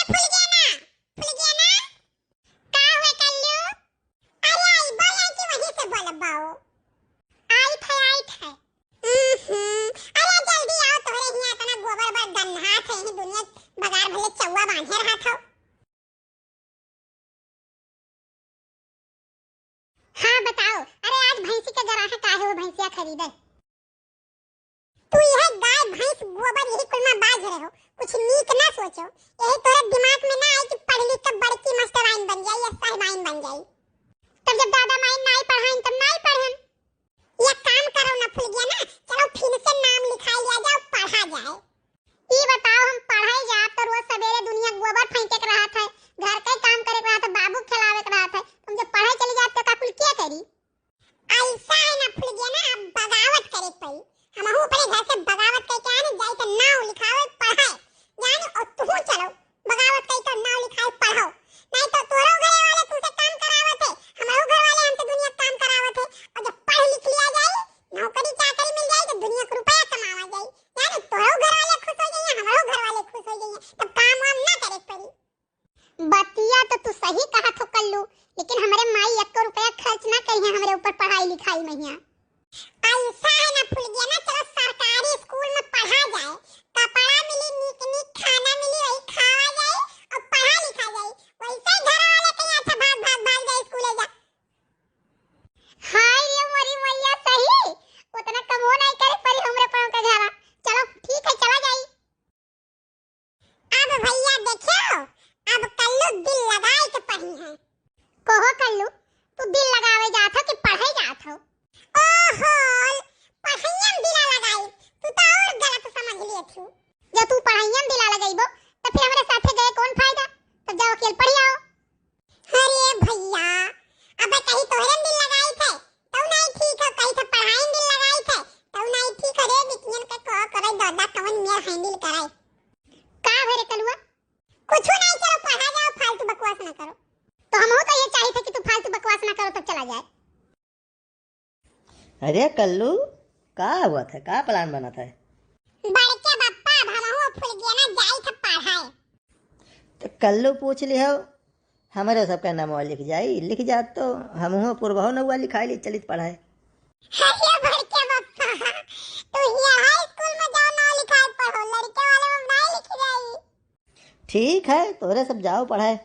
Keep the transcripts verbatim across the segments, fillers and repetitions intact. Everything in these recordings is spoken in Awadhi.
फुलगेना, फुलगेना, का हुए कल्लू? अरे आइबो या कि वहीं से बोलबो? आइत है, आइत है। हम्म, अरे जल्दी आओ, तोहरे हियां इतना गोबर बर गन्हात है, यही दुनिया बगार भले चौवा बांधे रहत हो। हाँ बताओ, अरे आज भैंसी के गराह काहे हो भैंसिया खरीदे? तू यह गाय भैंस गोबर यही कुल में बाज रहे हो, कुछ नीक ना सोचो। यही तोरे दिमाग में ना आए कि पढ़ लिख के बड़की मास्टराइन बन जाई या साहबाइन बन जाई। तब जब दादा माई नाई पढ़ाइन तब नाई पढ़न। या काम करो ना फुलगेना, चलो फिर से नाम लिखा लिया जाए, पढ़ा जाए। ई बताओ, हम पढ़ाई जाब तो रोज सवेरे दुनिया गोबर फेंके के रहत है, घर के काम करे के रहत है, बाबू के खिलावे के रहत है, तुम जब पढ़ाई चली जाब तो का कुल के करी? ऐसा है ना फुलगेना, अब बगावत करे के पड़ी। हमहू अपने घर से बगावत करके आने जाई तो नाम लिखावे पढ़ाए जाने, और तू चलो बगावत कई तो नाव लिखाए पढ़ाओ, नहीं तो तोरो घरे वाले तुमसे काम करावत है, हमरो घर वाले हमसे दुनिया काम करावत है। और जब पढ़ लिख लिया जाए, नौकरी चाकरी मिल जाए तो दुनिया के रुपया कमावा जाए, यानी तोरो घर वाले खुश हो जाइए, हमरो घर वाले खुश हो जाइए, तब काम वाम ना करे के पड़ी। बतिया तो तू सही कहत हो कल्लू, लेकिन हमरे माई एको रुपया खर्च ना करिहे हमरे ऊपर पढ़ाई लिखाई में हिया। ऐसा है ना फुलगेना, चलो सरकारी स्कूल में पढ़ा जाए, कपड़ा मिली, नीक नीक खाना मिली, वही खावा जाए और पढ़ा लिखा जाए। वैसे ही घर वाले कहीं अच्छा भाग भाग भाग जाए स्कूले जा। हाय रे मोरी मैया सही, उतना कमो नहीं करे पड़ी हमरे पाँव के घरा। चलो ठीक है, चला जाई। अब भैया देखियो, अब कल्लू दिल लगाए के पढ़ी है। कहो कल्लू, तू दिल लगावे जात हो कि पढ़े जात हो? ओहो, पढ़ाइया में दिला लगाई, तू तो और गलत समझ लिए थी। जब तू पढ़ाइया में दिला लगइबो, तो फिर हमरे साथे गए कौन फायदा? तब जाओ अकेल पढ़ आओ। अरे भैया, अब कहीं तोहरे में दिल लगाई थे, तब नहीं ठीक है, कहीं थे पढ़ाई में दिल लगाई थे, तब नहीं ठीक है रे, बिटियन के को करे दादा कौन मेर handle करे। का भरे कलुआ? कुछ नहीं, चलो पढ़ा जाओ, फालतू बकवास ना करो। तो हम तो ये चाहिए थे कि तू फालतू बकवास ना करो, तब चला जाए। अरे कल्लू, का हुआ था, का plan बना था? बड़के बप्पा, अब हमहू फुलगेना जाई था पढ़ाए। तो कल्लू पूछ लिहो, हमरे सबका नामवा लिख जाई, लिख जात तो हमहू पुरबहो नौवा लिखाई ली, चलित पढ़ाए। अरे बड़के बप्पा, तू हिया हाई स्कूल में जाओ, नाम लिखाए पढ़ो, लड़के वाले में नहीं लिख जाई। ठीक है, तोरे सब जाओ पढ़ाए,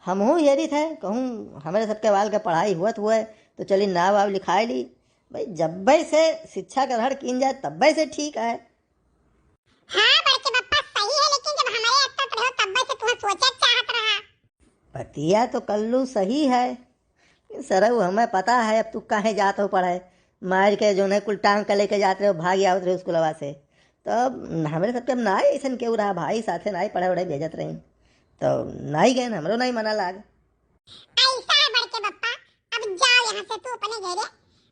हमहू हेरित है, कहूँ हमरे सबके बाल के पढ़ाई हुअत हुए तो चली नाव वाव लिखाए ली। भाई जब्बे से शिक्षा ग्रहण कीन जाए तब्बे से ठीक है। हाँ बड़के बप्पा सही है, लेकिन जब हमारे अत्ता पढ़े हो तब्बे से तुम्हें सोचे चाहत रहा। बतिया तो कल्लू सही है। सरऊ, हमें पता है अब तू काहे जात हो पढ़े। मार के जौन है कुल टांग के लेके जात रहे हो, भाग आवत रहे स्कूलवा से। तो अब हमरे सबके अब नाई ऐसन केहू रहा भाई, साथे नाई पढ़े उढ़े भेजत रही। तो नाई गए, हमरो नाई मना लाग। ऐसा है बड़के बप्पा, अब जाओ यहाँ से तू अपने घरे।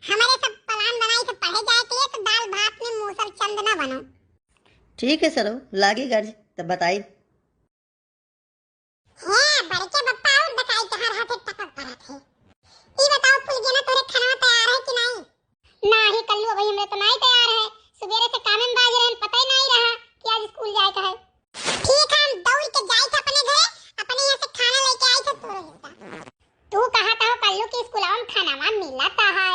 हमारे सब plan बनाई थे पढ़े जाए के लिए, तो दाल भात में मूसल चंद ना बनो। ठीक है सरऊ, लागी गर्ज, तब बताई। हे, बड़के बप्पा और बताई तोहार हाथे टपक पड़त है। ई बताओ फुलगेना, तोरे खाना तैयार है कि नहीं? नाही कल्लू, अबही हमरे तो नाही तैयार है। सुबेरे से कामे में बाज रहन, पता ही नाही रहा कि आज स्कूल जाए का है। ठीक है, हम दौड़ के जाई थे अपने घरे, अपने यहाँ से खाना लेके आई थे तोरे हिस्सा। तू कहा था कल्लू कि स्कूलवा में खानावा मिलत है।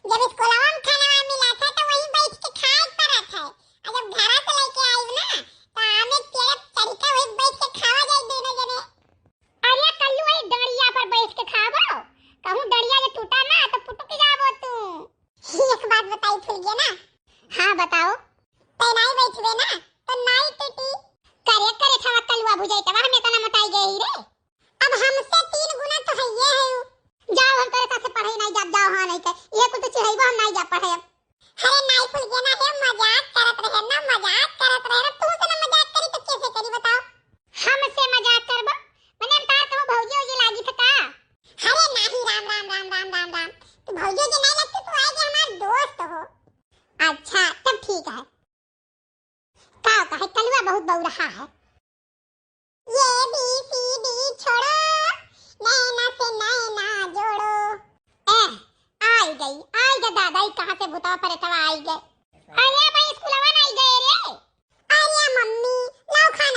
जब स्कूलवा में खानावा मिलत है तो वहीं बैठ के खाए के पड़त है, और जब घरा से लेके आई ना तो आमे पेड़ चढ़ के वहीं बैठ के खावा जाए दोनों जने। अरे कल्लू, वही डंडिया पर बैठ के खाबो, कहूँ डंडिया जे टूटा ना तो पुटुक जाबो तू। एक बात बताई फुलगेना। हाँ बताओ। तै नाई बैठबे ना तो नाई टूटी। करे करे छवा कलुआ भुजाई तवा हमें तना मोटाई गई रे। अब हमसे तीन गुना तो है ये है उ। जाओ, हम तोरे साथे पढ़े नाई जाब, जाओ, हाँ नाई के। ये कुल तो चिढ़ाइबो, हम नाई जाब पढ़े अब। अरे नाई फुलगेना है, मजाक करत रहे ना, मजाक करत रहे ना। तू से ना मजाक करी तो कैसे करी बताओ? हमसे मजाक करबो? मने हम तार कहूँ भौजी उजी लागी थे का? अरे नाही, राम राम राम राम राम राम। तू भौजी उजी नहीं लगती, तू आए के हमार दोस्त हो। अच्छा तब ठीक है। का कहे, कलुआ बहुत बौरहा है। ये बी सी डी छोड़ो, नैना से नैना जोड़ो। ए, आई गई, आई गई दादा, ई कहाँ से भूतवा प्रेतवा आई गए? अरे भाई, स्कूलवा नहीं गए रे? अरे मम्मी, लाओ खा